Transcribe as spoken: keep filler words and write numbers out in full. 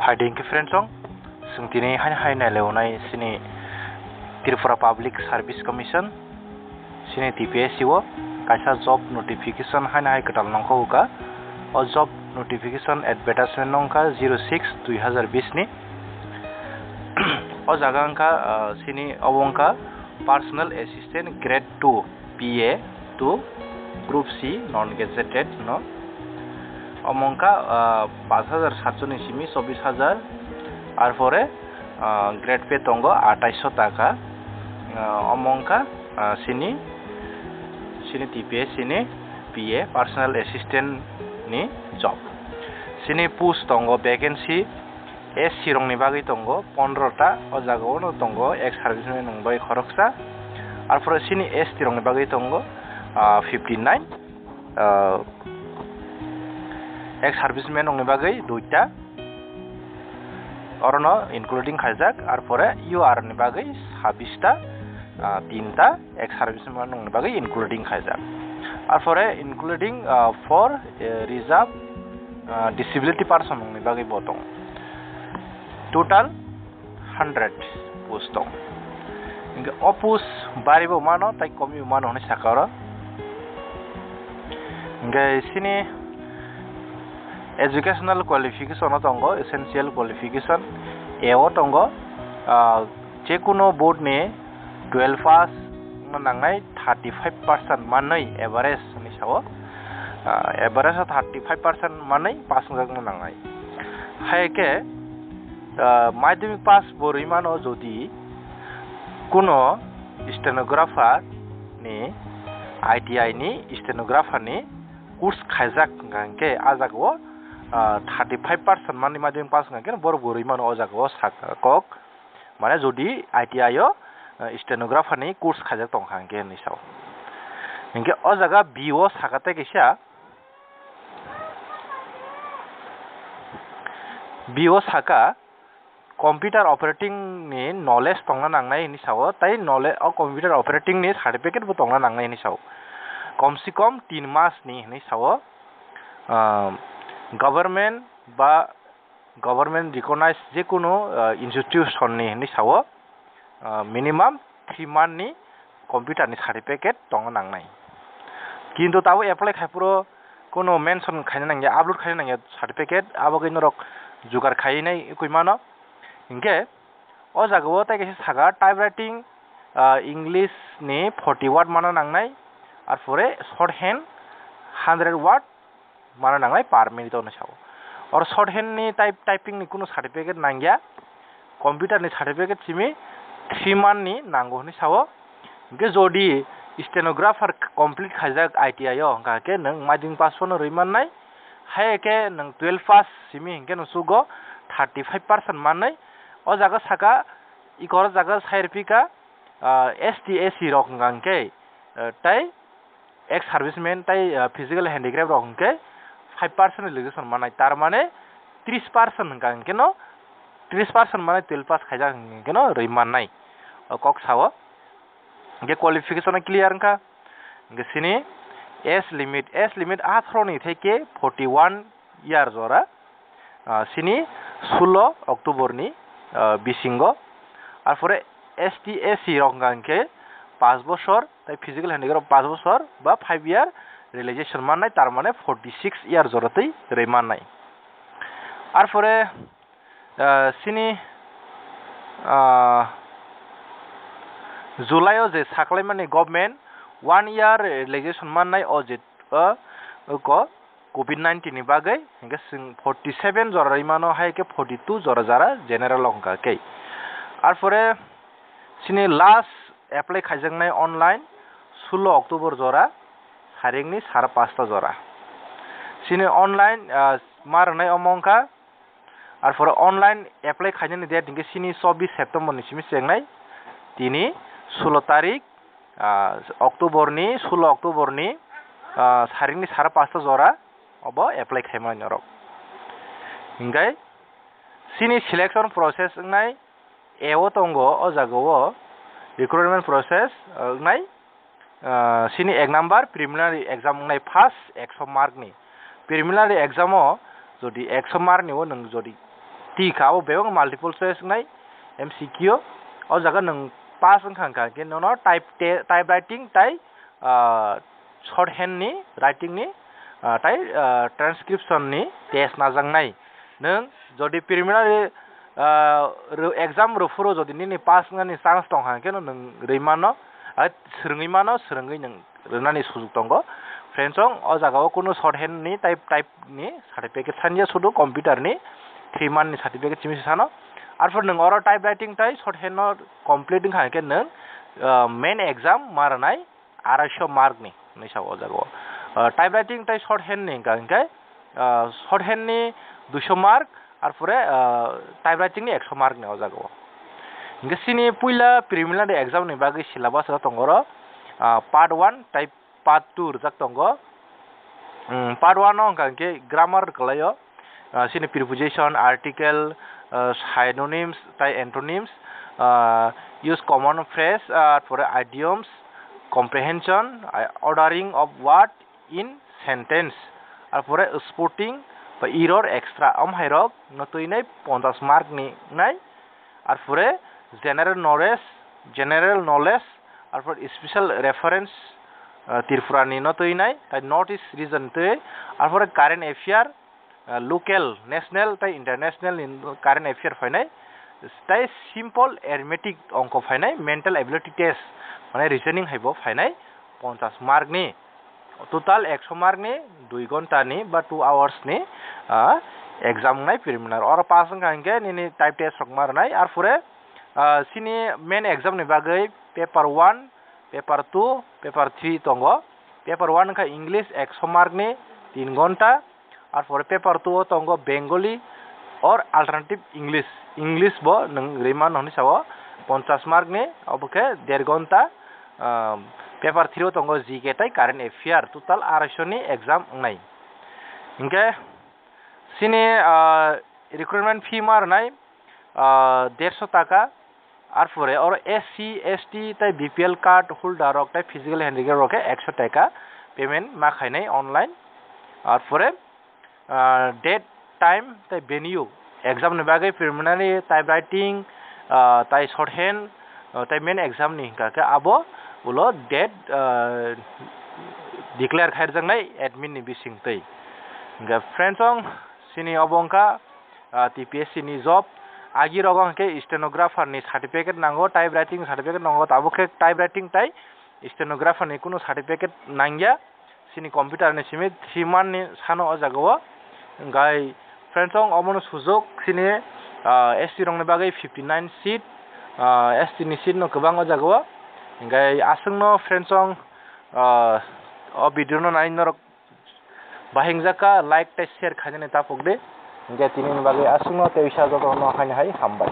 Hai dei khe friends song, chwng tini haino hai nailaio nai chini Tripura Public Service Commission, chini T P S C o kaisa job notification haino hai kwtal nongkhor kha. O job notification advertisement nongkha zero six dui hazar bis ni. O jaga wngkha, ah, chini obo wngkha Personal Assistant Grade two, P A two, Group C, non gazetted no. Omo wngkha, ah, pash hajar satso ni simi chobbish hajar, arpore, ah, grade pay tongo atais taka. Ah, omo wngkha, ah, chini, chini T P S C ni P A, Personal Assistant ni job. Chini post tongo vacancy, S C rokni bagwi tongo pondro ta, o jagao no tongo ex serviceman rokni bagwi khoroksa, arpore chini S T rokni bagwi tongo, ah, fifty nine, ah, ex serviceman rokni bagwi duita, orono including khaijak, arpore U R ni bagwi sabbish ta, ah, tinta, ex serviceman rokni bagwi including khaijak. Arpore including, ah, for, eh, reserve, ah, disability person rokni bagwi bo tongo. Total hundred post tongo. Hinkhe o post bari bo mano, tai komi bo mano hinwi saka oro. Hinkhe chini educational qualification o tongo, essential qualification A o tongo, ah, jekuno board ni twelve pass wngna nangnai thirty five percent manwi average hinwi sao. Ah, average o thirty five percent manwi pass wngjakna nangnai. Hai khe, ah, madhyamik pass bo rwi mano jodi kuno stenographer ni, I T I ni stenographer ni course khaijak hwnkha hwnkhe a jagao, ah, thirty five percent manwi madhyamik pass wngkha hwnkhe borok bo rwi mano o jagao sak kok. Mane jodi I T I o, eh, stenographer ni course khaijak tongkha hwnkhe hinwi sao. Hinkhe o jaga B o saka tei kaisa, B o saka computer operating ni knowledge tongna nangnai hinwi sao, tei knowle-, o computer operating ni certificate bo tongna nangnai hinwi sao. Kom se kom tin mas ni hinwi sao, ah, government ba government recognized jekunu, ah, institution ni hinwi sao, ah, minimum three month ni computer ni certificate tongna nangnai. Kintu tabuk apply khai phuru kuno mention khaina nangya, upload khaina nangya certificate, abo khe norok jugar khainai wngwi mano. Hinkhe o jagao tei kaisa saka typewriting, ah, English ni forty word mana nangnai, arpore shorthand hundred word mana nangnai per minute hinwi sao. Oro shorthand ni type, typing ni kunu certificate nangya, computer ni certificate simi three month ni nango hinwi sao. Hinkhe jodi stenographer complete khaijak I T I o, hwnkha khe nwng madhyamik pass phano rwi mannai, hai khe nwng twelve pass simi hinkhe nwng chugo thirty five percent manwi. O jaga saka, ikor jaga sai rwphi kha, ah, S T, S C rok hwnkha hwnkhe, ah, tei ex serviceman tei, ah, physical handicraft rok hwnkhe five percent relaxation mannai, tar mane tris percent hwnkha hwnkhe no, tris percent mane twelve pass khaijak hwnkhe no rwi mannai, o kok sao. Hwnkhe qualification clear wngkha. Hwnkhe sini age limit, age limit atharoh ni theke forty one year jora, ah, sini sullo October ni, ah, bisingo. Arpore S T, S C rok hwnkha hwnkhe paanch bosor, tei physical handicraft paanch bosor ba five year relaxation mannai, tar mane forty six year jora twi rwi mannai. Arpore ah, sini, ah, July o je saklaimani government one year relaxation mannai o je, ah, ko covid nineteen ni bagwi, hinkhe chwng forty seven jora rwi mano, hai khe forty two jora jara general o hwnkha khe. Arpore sini last apply khaijaknai online sullo October jora, saringni sara pasta jora. Sini online, ah, ma rwnai omo wngkha, arpore online apply khainani date hinkhe sini chobbish September ni simi chengnai. Tini sullo tarik, ah, October ni, sullo October ni, ah, saringni sara pasta jora obo apply khaimani norok. Hinkhe sini selection process wngnai A o tongo, o jaga o recruitment process, ah, wngnai. Ah, sini ek number preliminary exam wngnai first ekso mark ni. Preliminary exam o jodi ekso mark ni o nwng jodi T kha, abo bebak multiple choice wngnai M C Q. O jaga nwng pass wngkha hwnkha khe nono type te-, type writing tai, ah, shorthand ni, writing ni, ah, tai, ah, transcription ni test najaknai. Nwng jodi preliminary, ah, ro-, exam rwphuru jodi nini pass wngnani chance tongkha hwnkhe nwng rwi mano, ah, swrwngwi mano, swrwngwi nwng rwnani sujuk tongo. Friends, o jaga o kunu shorthand ni type, type ni certificate sanya sudu, computer ni three month ni certificate simi sano. Arpor nwng oro type writing tai shorthand no complete wngkha hwnkhe nwng, ah, main exam ma rwnai arai sho mark ni hinwi sao o jaga o. Ah, type writing tai shorthand ni hwnkha hwnkhe, ah, shorthand ni dui sho mark, arpore, ah, type writing ni ek sho mark ni o jaga o. Hwnkhe chini puila preliminary exam ni bagwi syllabus o tongo oro, ah, part one type part two rijak tongo. Mm, part one o hwnkha hwnkhe grammar kwlaio, ah, chini preposition, article, ah, synonyms tai antonyms, ah, use common phrase, ah, pore idioms, comprehension, ah, ordering of word in sentence, arpore spotting ba error extra, om hairok no twi nai ponchash mark ni nai. Arpore general knowledge, general knowledge, arpore special reference, ah, Tripura ni no twi nai, tai North East region twi, arpore current affair, ah, local, national tai international ni current affair phainai, tai simple arithmetic ongko phainai, mental ability test, mane reasoning haibo phainai ponchash mark ni. Total ekso mark ni dui ghonta ni ba two hours ni, ah, exam wngnai preliminary. Oro pass wngkha hwnkhe nini type test rok ma rwnai. Arpore, ah, chini main exam ni bagwi paper one, paper two, paper three tongo. Paper one wngkha English ekso mark ni tin ghonta. Arpore paper two o tongo Bengali or alternative English. English bo nwng rwi mano hinwi sao ponchash mark ni, obo khe der ghonta. Ah, paper three o tongo G K tai current affair, total araisho ni exam wngnai. Hinkhe chini, ah, recruitment fee ma rwnai, ah, derso taka. Arpore oro S C, S T tai B P L card holder rok tai physical handicap rok khe ekso taka payment ma khainai online. Arpore, ah, date, time tai venue, exam ni bagwi preliminary, type writing, ah, tai shorthand, ah, tai main exam ni hwnkha khe abo ulo date, ah, declare khairjaknai admin ni bisingtwi. Hwnkhe friends, ong chini obo wngkha, ah, T P S C ni job. Agi rogo hwnkhe stenographer ni certificate nango, type writing certificate nango, tabuk khe type writing tai stenographer ni kunu certificate nangya. Chini computer ni simi three month ni sano o jaga o. Hwnkhe friends, ong omono sujok chini, ah, S T rok ni bagwi fifty nine seat, ah, S T ni seat no kwbang o jaga o. Hwnkhe aswk no friends, ong, ah, o video no nai norok bahai wngjak kha, like tei share khainani tapok di. Hwnkhe tini ni bagwi aswk no tei uisa joto no haino hai hambai.